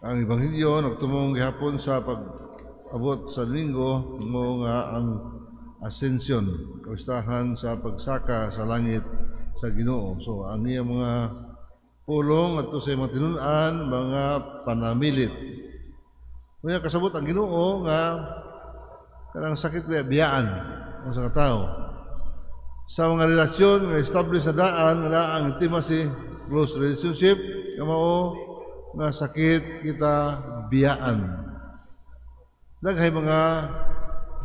Ang Ebanghelyo nagtumong gihapon sa pag-abot sa Domingo mo nga ang Ascension, kapistahan sa pagsaka sa langit sa Ginoo. So ang iyang mga pulong adto sa mga tinun-an, mga panamilit. Unya kasabot ang Ginoo nga kanang sakit biyaan ang sa tao. Sa mga relasyon nga establish sa daan nga ang intimacy, close relationship, nga mao nga sakit kita biyaan. Daghay mga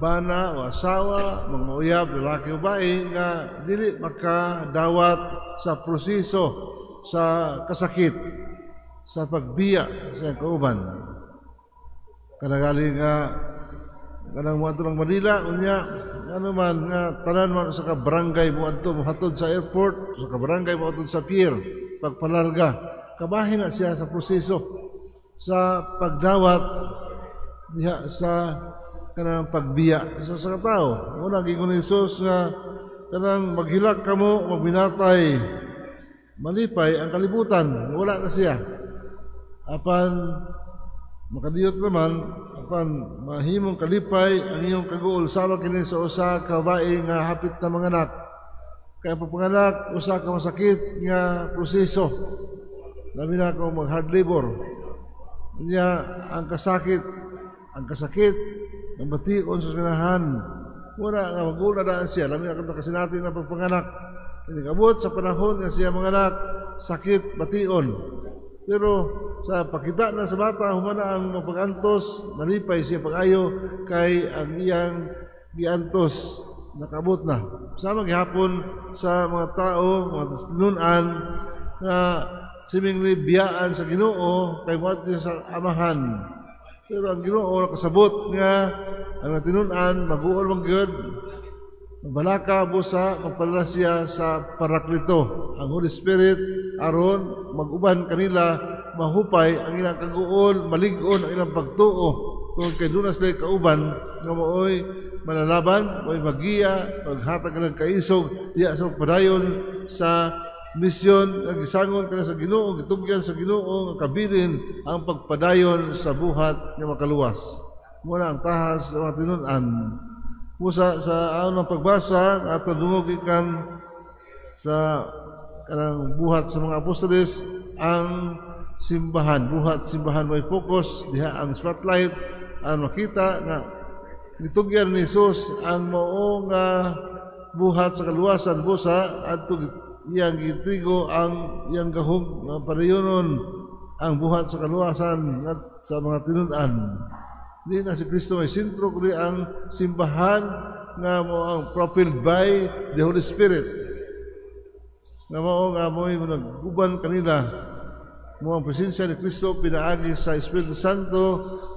bana o asawa, mga uyab, lalaki o babae nga dili makadawat sa proseso sa kasakit, sa pagbiya sa kauban. Kanagali nga kanang moadto lang Manila, unya ano man nga tanan man sa ka barangay moadto, mohatod sa airport, sa ka barangay moadto sa pier pagpalarga, kabahin na siya sa proseso sa pagdawat diha sa kanang pagbiya sa tao. Una giingon ni Jesus nga kanang maghilak kamo, magbinatay, malipay ang kalibutan, wala na siya. Apan makadiyot naman, apan mahimong kalipay ang iyong kaguol sama kini sa usa ka babae nga hapit na manganak. Kay ang pagpanganak usa ka masakit nga proseso. Labi na kung mag hard labor. Unya ang kasakit ang bation sa ganahan. Wala nga magula daan siya, labi na kung kasinati na pagpanganak. Inikabot sa panahon nga siya manganak, sakit bation. Pero sa pakita na sa bata, humana ang mapagantos, malipay siya pag-ayo kay ang iyang giantos nakabot na. Sama gihapon sa mga tao, mga tinunan nga seemingly biyaan sa Ginoo kay moadto sa Amahan. Pero ang Ginoo nakasabot nga ang mga tinun-an maguol man gyud, balaka busa magpadala siya sa Paraklito, ang Holy Spirit, aron mag-uban kanila, mahupay ang ilang kaguol, malig-on ang ilang pagtuo tungod kay duna sila kauban nga maoy manalaban, maoy magiya, maghatag ng kaisog diya sa padayon sa misyon nga gisangon kana sa Ginoo, gitugyan sa Ginoo nga kabilin ang pagpadayon sa buhat nga makaluwas. Muna ang tahas sa mga tinun-an. Busa sa aon ng pagbasa ato dungog ikan sa kanang Buhat sa mga Apostoles, ang simbahan, buhat simbahan may focus diha, ang spotlight, ang makita nga gitugyan ni Jesus ang mao nga buhat sa kaluwasan busa adto iyang gitrigo ang iyang gahom nga padayonon ang buhat sa kaluwasan at sa mga tinun-an. Di na si Kristo may sentro kundi ang simbahan nga mo ang propelled by the Holy Spirit. Nga mao nga mo'y naguban kanila, mo ang presensya ni Kristo pinaagi sa Espiritu Santo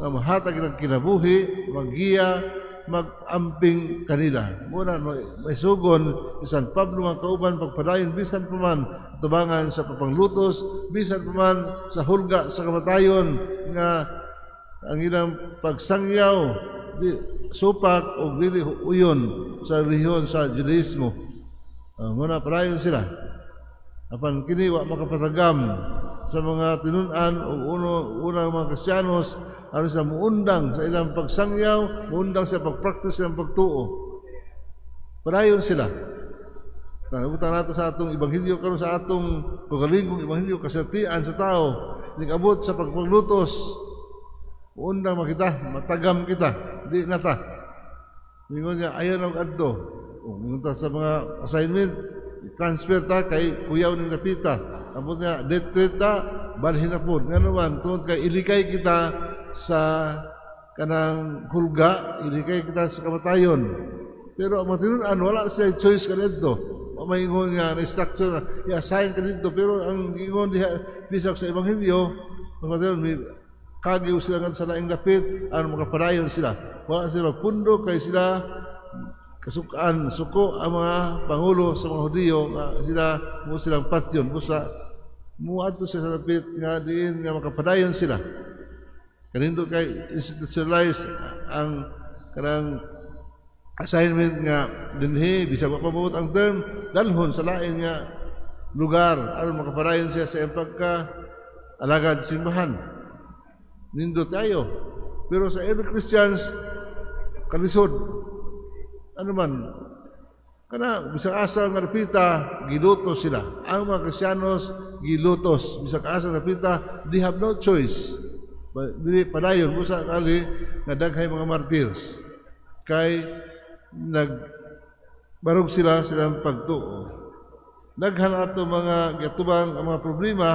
nga mahatag ng kinabuhi, maggiya, mag-amping kanila. Muna may sugon ni San Pablo nga kauban pagpadayon bisan pa man tubangan sa papanglutos, bisan pa man sa hulga sa kamatayon nga ang ilang pagsangyaw di, supak o dili uyon sa relihiyon sa Judaismo. Muna padayon sila. Apan kini wa makapatagam sa mga tinun-an o unang mga Kristiyanos aron sa muundang sa ilang pagsangyaw, muundang sa pagpraktis ng pagtuo. Padayon sila. Nabutan nato sa atong ebanghelyo karon, sa atong kaugalingong ebanghelyo, kasatian sa tao nigabot sa pagpaglutos. Muundang makita, matagam kita, di na ta. Mingon niya, ayaw na mag-adto. Mingon ta sa mga assignment, transfer ta kay kuyaw ning dapita. Ambot nga, death threat ta, balhin na po. Nga naman, tungod kay ilikay kita sa kanang hulga, ilikay kita sa kamatayon. Pero ang mga tinun-an, wala sila choice kanito. Maingon nga, na-structure, i-assign kanito. Pero ang ingon diha, bisag sa Ebanghelyo, mga tinun, may kagiw sila nga sa laing dapit, ano makapadayon sila. Wala sila magpundo kay sila kasukaan, suko ang mga pangulo sa mga Hudiyo nga sila mo silang patyon busa muadto sila sa dapit nga diin nga makapadayon sila. Kanindot kay institutionalize ang kanang assignment nga dinhi bisag wa pa ang term, dalhon sa lain nga lugar aron makapadayon siya sa iyang pagka alagad simbahan. Nindot kayo. Pero sa early Christians, kalisod. Ano man, kana bisag asa nga dapita, gilutos sila. Ang mga Kristiyanos, gilutos. Bisag asa nga dapita, they have no choice. Dili padayon busa kali nga daghay mga martyrs. Kay nag barog sila silang pagtuo. Daghan ato mga giatubang ang mga problema,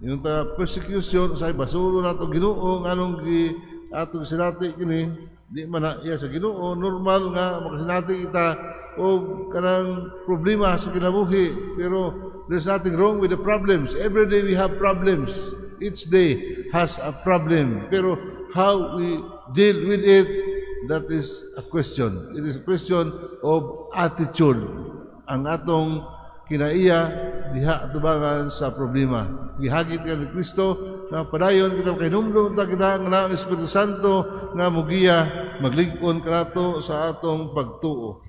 yung ta persecution, sa basulo nato Ginoo nganong gi ato sinati kini. Di man na iya sa Ginoo, normal nga makasinati kita og kanang problema sa kinabuhi, pero there's nothing wrong with the problems. Every day we have problems. Each day has a problem, pero how we deal with it, that is a question. It is a question of attitude, ang atong kinaiya diha atubangan sa problema. Gihagit ka ni Kristo nga padayon kita kahinumdom ta kita nga ang Espiritu Santo nga mugiya, maglig-on kanato sa atong pagtuo.